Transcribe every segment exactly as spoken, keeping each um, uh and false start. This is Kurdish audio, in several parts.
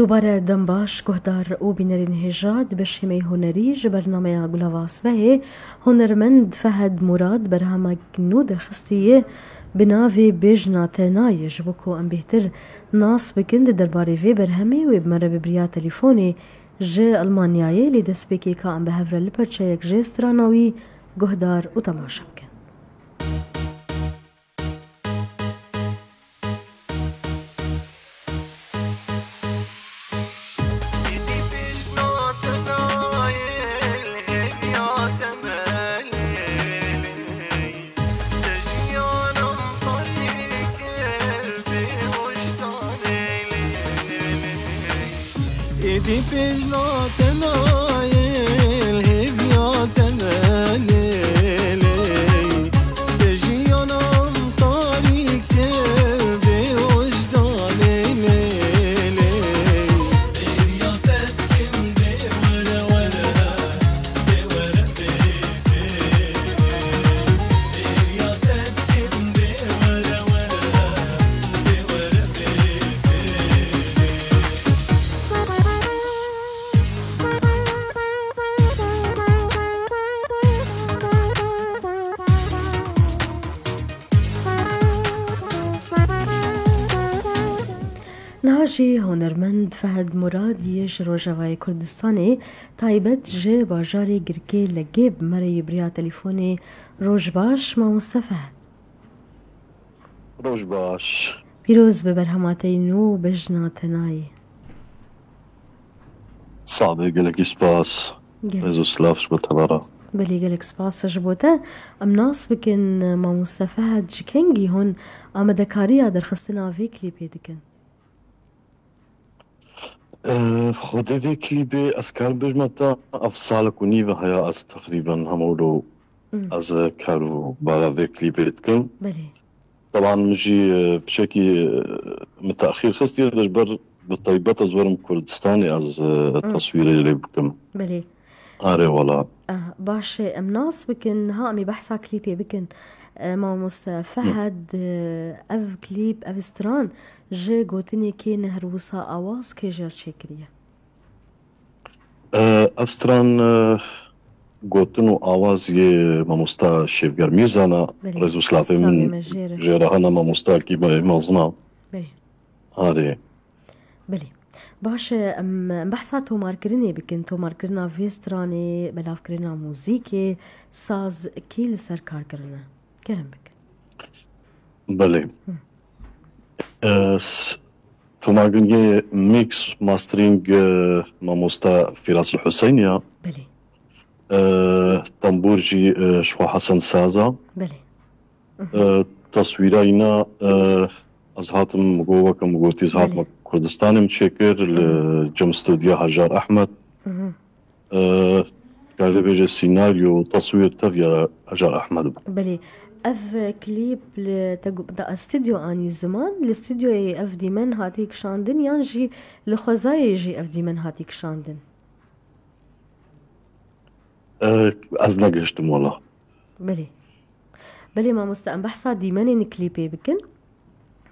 Dubare dem baş, guhdar û bînerên hêja, di beşê me yê hunerî ji bernameya Gulava Sibehê, hunermend Fehed Murad berhemek nû derxistiye bi navê Bêjna Te Nayê. Ji bo ku em bêhtir nas bikin, di derbarê vê berhemê wê bi me re bi bi riya telîfonê ji Elmanyayê, lê destpêkê ka em bi hev re li perçeyek jê strana wî guhdar û temaşe bikin. Êdî bêjna te nayê, li hêviya te me lê lê. Te jiyana min tarî kir, bê wijdanê lê lê. Hêviya te dikim bê were were, bê were bê bê. Hêviya te dikim bê were were, bê were bê bê. Niha jî hunermend Fehed Murad yê ji Rojavayê Kurdistanê, taybet ji bajarê Girkê Legê bi me re yê bi riya telîfonê. Roj baş, mamoste Fehed. Roj baş. Pîroz be berhema te yî nû, Bejna Tenayê. Sax be, gelekî spas. Gelek. Rêz û silav ji bo te re. Belê, gelek spas ji bo te. Em nas bikin, mamoste Fehed, ji kengî hûn amadekariya derxistina vê klîpê dikin? Ev, xwedê vê klîbê ez karim bêjme te, ev salek û nîv e heye ez teqrîben hemû lo Hmm. ez, e, kar û bara vê klîbê dikim. Belê. Teban min jî, e, piçekî, e, min texîr xistiye de ji ber bi taybet ez werim Kurdistanê ez, e, Hmm. teswîrê lê bikim. Belê. Are wala. Ah, baş e, em nas bikin, niha em ê behsa klîpê bikin. E, mamoste Hı. Fehed, e, ev klîp, ev stran ji gotinekê Nehrwisa Awaz kê jê re çêkiriye? E, ev stran, e, gotin û awaz yê mamosta Şêvger Mîrzan e, Belê, rêz û silavê min silavê me jê re. Jê re hene, mamosta kî me mezin e. Belê. Arê. Belê. Baş e, em, em behsa tomarkirinê bikin, tomarkirina vê stranê, belavkirina muzîkê, saz kî li ser kar kirine? Kerem bikin. Belê. Hı. E, s-, tomarkirinê mix, mastering, e, mamosta Fîras Huseyniya. Belê. E, tembûr jî, e, ji xwe Hesen Saza. Belê. E, teswîra îna, e, ez hatim, min got, weke min gotî, ez hatime Belê. Kurdistanê min çêkir, li Hı. Cem Studio Hajar Ahmed. Hı hı. E, karê bêje sînaryo, teswîr tev ya Hajar Ahmed bû. Belê. Ev klîp li te gu-, da stûdyo anî ziman, li stûdyoyê ev dîmen hatî kişandin yan jî li xwezayê jî ev dîmen hatî kişandin? E, ez negihiştim wela. Belê. Belê mamoste, em behsa dîmenên klîpê bikin.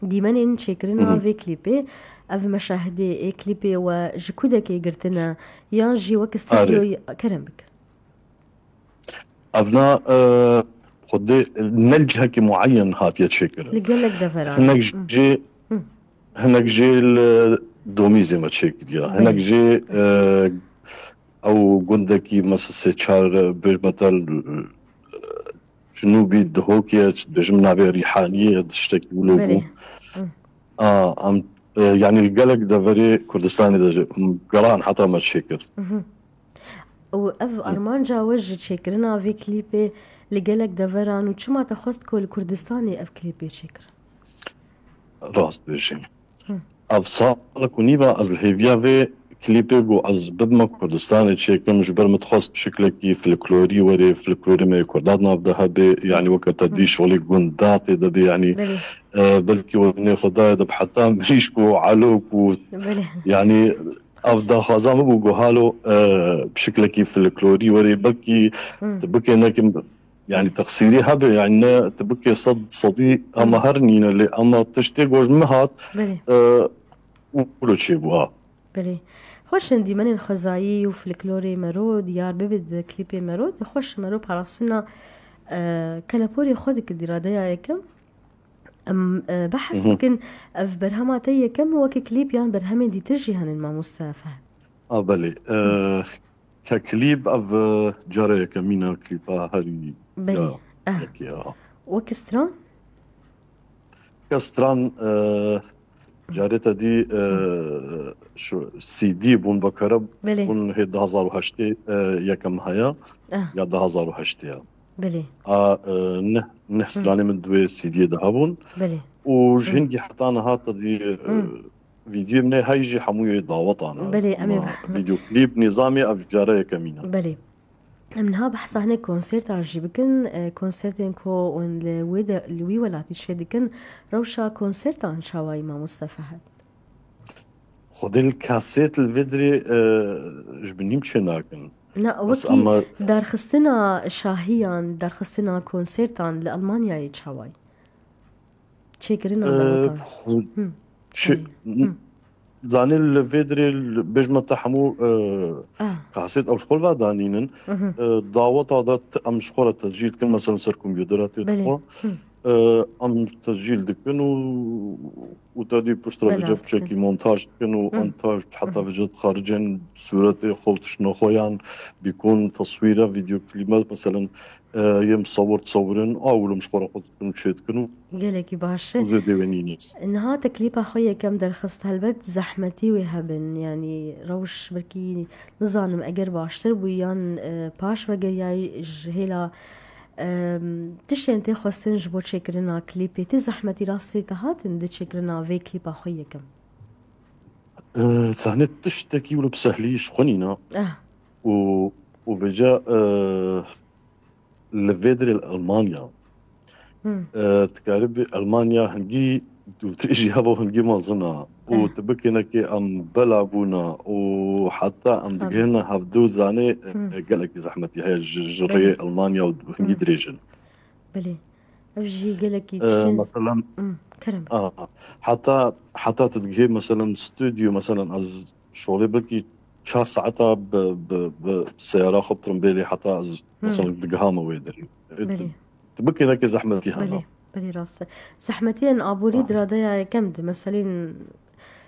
Dîmenên çêkirina Hı hı. vê klîpê, ev meşahidê ê klîpê we ji ku dekê girtine, yan jî wek Arê. Stûdyoyê kerem bikin? Evna, e, xwedê ne li cihekî mueyen hatiye çêkirin. Li gelek deveran. Hinek Hı. jê, Hı. hinek jê li Domîzê me çêkiriye. Belê. Hinek jê, e, ew gundekî, mesela sê çar, e, bêjme te, e, Cinûbî Dihokê, dijmin navê Rîhaniyê, tiştekî wilo bû. Belê. Hı. A, em, e, yanî li gelek deverê Kurdistanê de jî, em, geran heta me çêkir. Mhm. Û ev armanca we ji çêkirina vê klîpê li gelek deveran û çima te xwest ku li Kurdistanê ev klîpê çêkir? Rast bêjî. Hı. Ev salek û nîv e ez li hêviya vê klîpê ku ez bibime Kurdistanê çêkim, ji ber min dixwest şiklekî folklorî were, folklorê me yê Kurda di nav de hebe, yanî weke te dî Hı. şolî gund da tê de bê, yanî, Belê. e, belkî wenê Xwedayê de bi heta mirîşk û elok û, Belê. yanî, ev daxwaza min bû ku halo, e, bi şiklekî folklorî were, belkî Hı. tu bikê nekim, yanî, texsîrî hebe, yanî, ne tu bikê sed sedî, ama Hı. her nîne lê, ama tiştê ku ji min hat, Belê. e, û wilo çêbû, ha. Belê. Xweş in dîmenên xwezayî û folklorê mero diyar bibe di klîpê mero. Di xweş mero parastina, e, keleporê xwe dike di radeya yekem. Em, e, behs Hı hı. bikin, ev berhema te yekem weke klîp yan berhemên dîtir jî henin mamoste Fehd? A, belê. E, Hı. ke klîp ev, e, cara yekemîn e klîpa herî Belê. ya Eh. yekê ya. Weke stran? Ke stran, e, Hı. carê te dî, e, Hı. şu C D bûn vekere Belê. bûn hê du hazar û heştê, e, yekem heye Eh. ya du hazar û heştê ya. Belê. A, e, neh, neh Hı. stranê min di wê C D'yê de hebûn. Belê. Û ji Hı. hingî heta niha te dî, e, Hı. vîdyoyê min ê hey jî hemû yê dawetan e. Belê, em ê Ma be- vîdyoklîp nîzamê ev cara yekemîn e. Belê. Em niha behsa hinek konsertan jî bikin. E, konsertên ku hûn li wê de, li wî welatî çêdikin, rewşa konsertan çawa ye mamoste Fehd? Xwedê li kasêt li vê dirê, e, ji binî çê nakin. Na, Bes wekî ama darxistina şahiyan, darxistina konsertan li Almanyayê çawa ye? Çêkirina Ee, dawetan. xwe Hı. çi, Ay. Hı. zanî li vê dirê li, bêjme te hemû, e, Ah. kasêt ew ji xwe ve danînin. Hı hı. E, daweta de t-, em ji xwe re tescîl dikin, mesela ser kompûtera tê Belê. dixwe. Hı. E, em tescîl dikin û, û te dî pişt re Belav vêca dikin. piçekî montaj dikin û Hı. entaj heta Hı. vêca dixaricên sûretê xwe û tiştine xwe yan bîkon, teswîre, vîdeoklîme, meselen, e, yê misewir disewirin, a wilo em ji xwe re xwe dikin û çê dikin û Gelekî baş e. û zêdê wê nîne. Niha te klîpa xwe yekem derxist, helbet zehmetî wê hebin, yanî rewş belkî nizanim eger baştir bû yan, e, paş vegeriyayî ji hêla, e, tiştên tê xwestin ji bo çêkirina klîpê. Ti zehmetî rastî te hatin di çêkirina vê klîpa xwe yekem? E, zanê tiştekî wilo bi sehlî ji xwe nîne. Ah. Û, û vêca, e, li vê dirê li Elmanya. Hmm. E, dikarî bi Elmanya hingî dûtirî jî heva hingî mezin e. Û Eh. tu bikênekê em bela bûna û heta em Tabii. digihine hevdû zanê, Hmm. e, gelekî zehmetî heye ji, ji rê Belê. Elmanya û hingî Hmm. dirêj in. Belê. Ev jî gelekî E, tiştên z- mesela, Hmm, kerem. a, heta, heta tu digihê, mesela, stûdyo, mesela, ez şolê belkî çar saeta bi, bi, bi seyara xwe, bi tirimbêlê heta ez, Hmm. mesela, digihame wê derê. E, Belê. tu, tu bikênekê zehmetî hene. Belê, belê rast e. Zehmetiyên aborî Ah. di radeya yekem de, meselên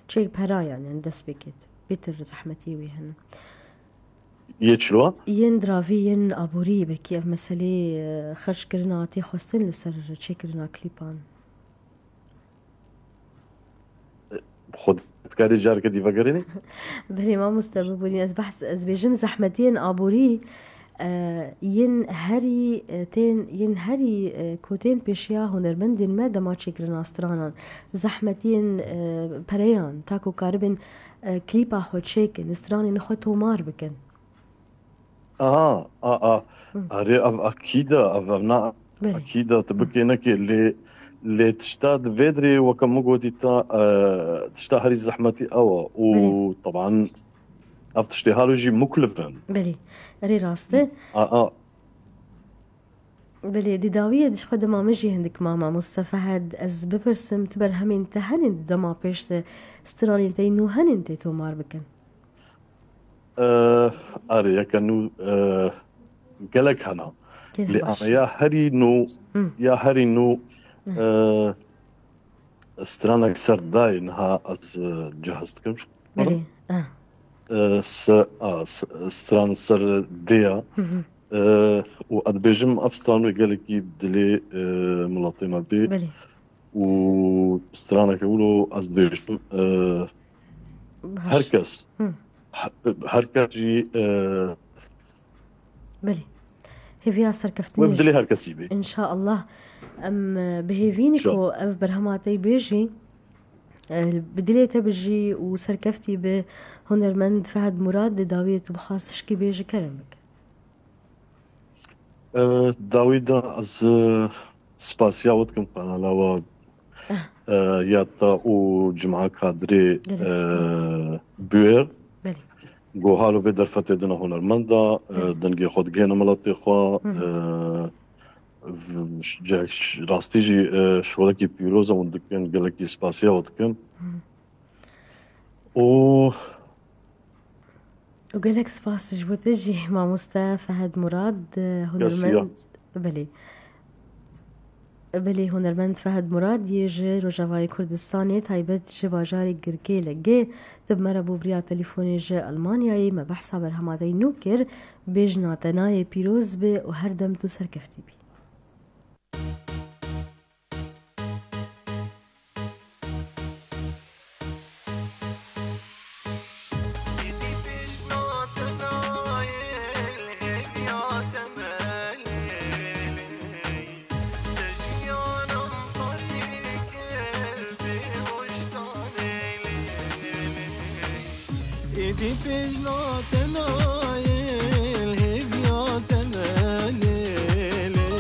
çêk pera, yani, yani dest pê ket. Bêtir zehmetiyê wê hene. Yê çilo? Yên diravî, yên aborî, belkî ev meselê, e, xerckirina tê xwestin li ser çêkirina klîpan. Xwe dikarî careke dî vegerînî? Belê mamoste, biborîn. Ez behs, ez bêjim zehmetiyên aborî, e, yên herî, e, tên, yên herî, e, ku tên pêşiya hunermendên me dema çêkirina stranan. Zehmetiyên, e, pereyan, ta ku karibin, e, klîpa xwe çêkin, stranên xwe tomar bikin. Aha, a, a. Hı. Erê, ev akîd e, ev, ev na Belê. akîd e, tu Hı. bikênekê lê, lê tişta di vê dirê weke min gotî te, e, tişta herî zehmetî ew e. Û Belê. teban ev tiştê halo jî muklif in. Belê. Erê rast e. A, a. Belê, di dawiyê de ji xwe dema min jî hindik ma mamoste Fehd, ez bipirsim, tu berhemên te henin di dema pêş de, stranên te yê nû henin tê tomar bikin? Eh, erê, yeke nû, eh, gelek hene. Gelek Lê baş. ama ya herî nû, Hmm. ya herî nû, Hmm. eh, stranek ser dayê niha ez, eh, cihaz dikim ji xwe. Belê. Ah. Eh, se-, a, s-, stran ser dê ya. Hı hı. Eh, û ez dibêjim ev stran wê gelekî dilê, eh, miletê me bê. Belê. Û straneke wilo ez dibêjim, eh, Baş. her kes, Hı. he-, her kes jî, eh, Belê. Hêviya serkeftinê wê bi dilê jî. her kesî bê. Înşaallah. Em, e, bi hêvî ne Înşallah. ku ev berhema te yê bê jî, e, bi dilê te bijî û serkeftî bi hunermend Fehd Murad di dawiyê tu bixwaz tişkî bêje kerem bike. Eh, dawî de ez, eh, spasiya we dikim kanala we, Ah. eh, ya te û Cima Kadirê, Gelek spas. eh, Buêr. Belê. Ku halo vê derfetê dine hunermend de, eh, Belê. dengê xwe digihêne miletê xwe, Hı hı. eh, v-, ş-, cihek ş-, rastî jî, eh, şolekî pîroz e hûn dikin, gelekî spasiya we dikim. Hı. Û û gelek spas ji bo te jî, mamoste Fehed Murad, e, hunermend. Belê. Belê, hunermend Fehed Murad yê ji Rojavayê Kurdistanê, taybet ji bajarê Girkê Legê, tu bi me re bû bi riya telîfonê ji Elmanyayê. Me behsa berhema te yî nû kir. Bêjna te nayê pîroz be û her dem tu serkeftî bî. Êdî pêjna te nayê, hêviya te me lê lê.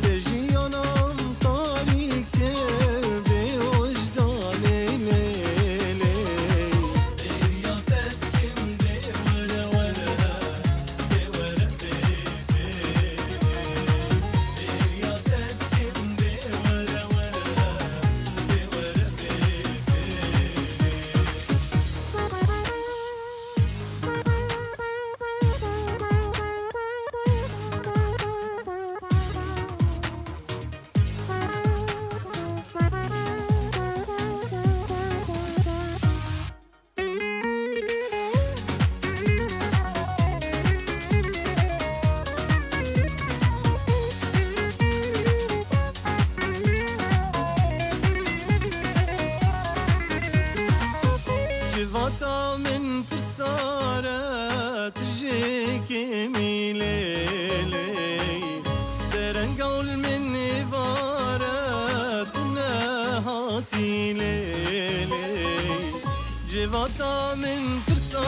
Te jiyana min tarî kir, bê wijdanê lê lê. Bêriya te dikim, bê were were, bê were bê bê. Bêriya te dikim, bê were were, bê were bê bê. Civata min pirsa re tu jê kêmî lê lê. Derenga li min êvare tu nehatî lê lê. Civata min pirsa